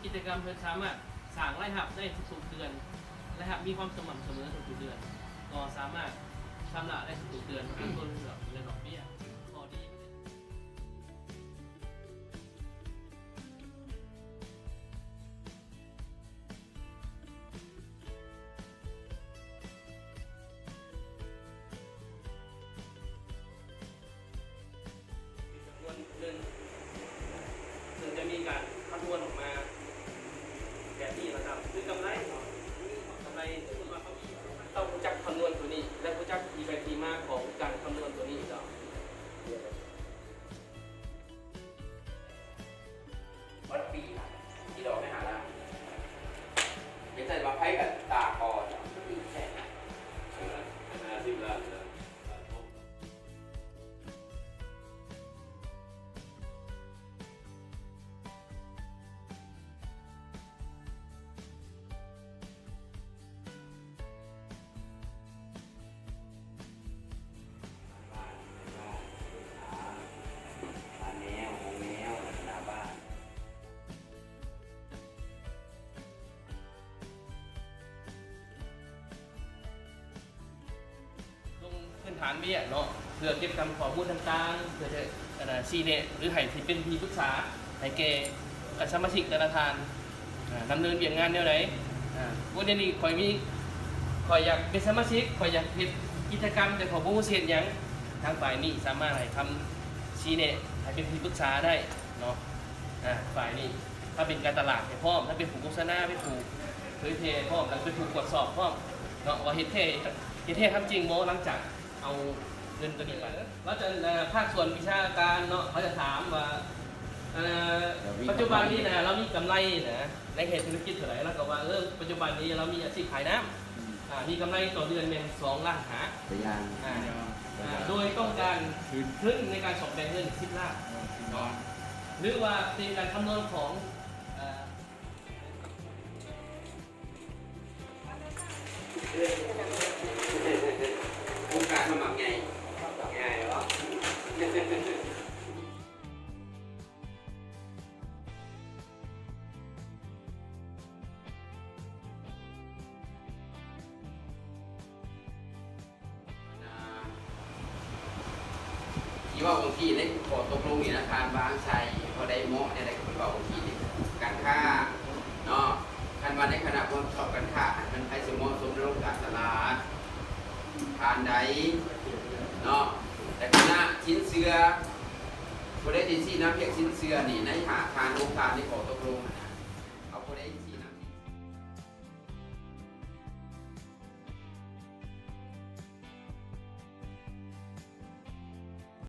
ກິດຈະກຳເພິ່ນສາມາດສ້າງລາຍຮັບໄດ້ທຸກໆເດືອນ, ລາຍຮັບມີຄວາມສະໝ່ຳສະເໝີທຸກໆເດືອນ, ກໍສາມາດຊຳລະໄດ້ທຸກໆເດືອນ ໂດຍບໍ່ເສຍດອກເບ້ຍ. ຂໍ້ດີ ຈຳນວນໜຶ່ງ ເຊິ່ງຈະມີການຄຳນວນອອກມາແບບນີ້ນະຄັບ ຄືກຳໄລເນາະ ກຳໄລ ສົມມຸດວ່າເຂົາມີ ຕ້ອງຮູ້ຈັກຄຳນວນໂຕນີ້ ແລະ ຮູ້ຈັກທີ່ໄປທີ່ມາຂອງການຄຳນວນໂຕນີ້ເນາະ. ເບິດປີລະ ຊິດອກໄປຫາລາວ ເຮັດໃສ່ວ່າໃຜກໍຕາບອດ ເອີ ຫ້າສິບລ້ານນະ. ລົງພື້ນຖານເບ້ຍເນາະ ເພື່ອເກັບກຳຂໍ້ມູນຕ່າງໆ ເພື່ອຈະ ອັນນ່າ ຊີ້ແນະ ຫຼື ໃຫ້ທີ່ເປັນທີ່ປຶກສາໃຫ້ແກ່ ກັບສະມາຊິກແຕ່ລະທ່ານ ອ່າ ດຳເນີນວຽກງານແນວໃດ. ອ່າ ໂອ້ ດຽວນີ້ຂ້ອຍມີ ຂ້ອຍຢາກເປັນສະມາຊິກ ຂ້ອຍຢາກເຮັດກິດຈະກຳ ແຕ່ຂ້ອຍບໍ່ຮູ້ຊິເຮັດຫຍັງ. ທາງຝ່າຍນີ້ສາມາດໃຫ້ຄຳຊີ້ແນະ ໃຫ້ເປັນທີ່ປຶກສາໄດ້ເນາະ. ອ່າ ຝ່າຍນີ້ ຖ້າເປັນການຕະຫຼາດໃຫ້ພ້ອມ ຖ້າເປັນຜູ້ໂຄສະນາ ເປັນຜູ້ເຜີຍແຜ່ພ້ອມ ແລ້ວເປັນຜູ້ກວດສອບພ້ອມເນາະ ວ່າເຮັດແທ້ ເຮັດແທ້ທຳຈິງບໍ່ ຫຼັງຈາກເອົາເງິນໂຕນີ້ໄປ. ລາວຈະ ເອີ ພາກສ່ວນວິຊາການເນາະ ເຂົາຈະຖາມວ່າ ເອີ ປັດຈຸບັນນີ້ນະ ລາວມີກຳໄລນະ ໃນເຂດທຸລະກິດເທົ່າໃດ? ລາວກໍວ່າ ເອີ ປັດຈຸບັນນີ້ລາວມີອາຊີບຂາຍນ້ຳ ອືມ ອ່າ ມີກຳໄລຕໍ່ເດືອນແມ່ນສອງລ້ານຫ້າ ຕົວຢ່າງ ອ່າ ໂດຍຕ້ອງການທຶນໃນການສ້ອມແປງເຮືອນສິບລ້ານເນາະ ຫຼືວ່າເປັນການຄຳນວນຂອງ ເອີ ໂຄງການສະໝັກໃຫຍ່ ງ່າຍເນາະ. ທີ່ເວົ້າເມື່ອກີ້ໃນຂໍ້ຕົກລົງນີ້ນະ ທ່ານວາງໄຊ ເຂົາໄດ້ເໝາະແນວໃດ ເພິ່ນເວົ້າເມື່ອກີ້ນີ້ ການຄ້າເນາະ. ຄັນວ່າໃນຄະນະຜູ້ຮັບຜິດຊອບການຄ້າ ມັນໃຜຊິເໝາະສົມໃນໂລກການຕະຫຼາດ ທ່ານໃດເນາະ. ແລະ ຄະນະສິນເຊື່ອ ຜູ້ໃດທີ່ຊີ້ນຳວຽກສິນເຊື່ອນີ້ ໃນຫ້າທ່ານ ຫົກທ່ານໃນຂໍ້ຕົກລົງຫັ້ນນະ ເອົາຜູ້ໃດ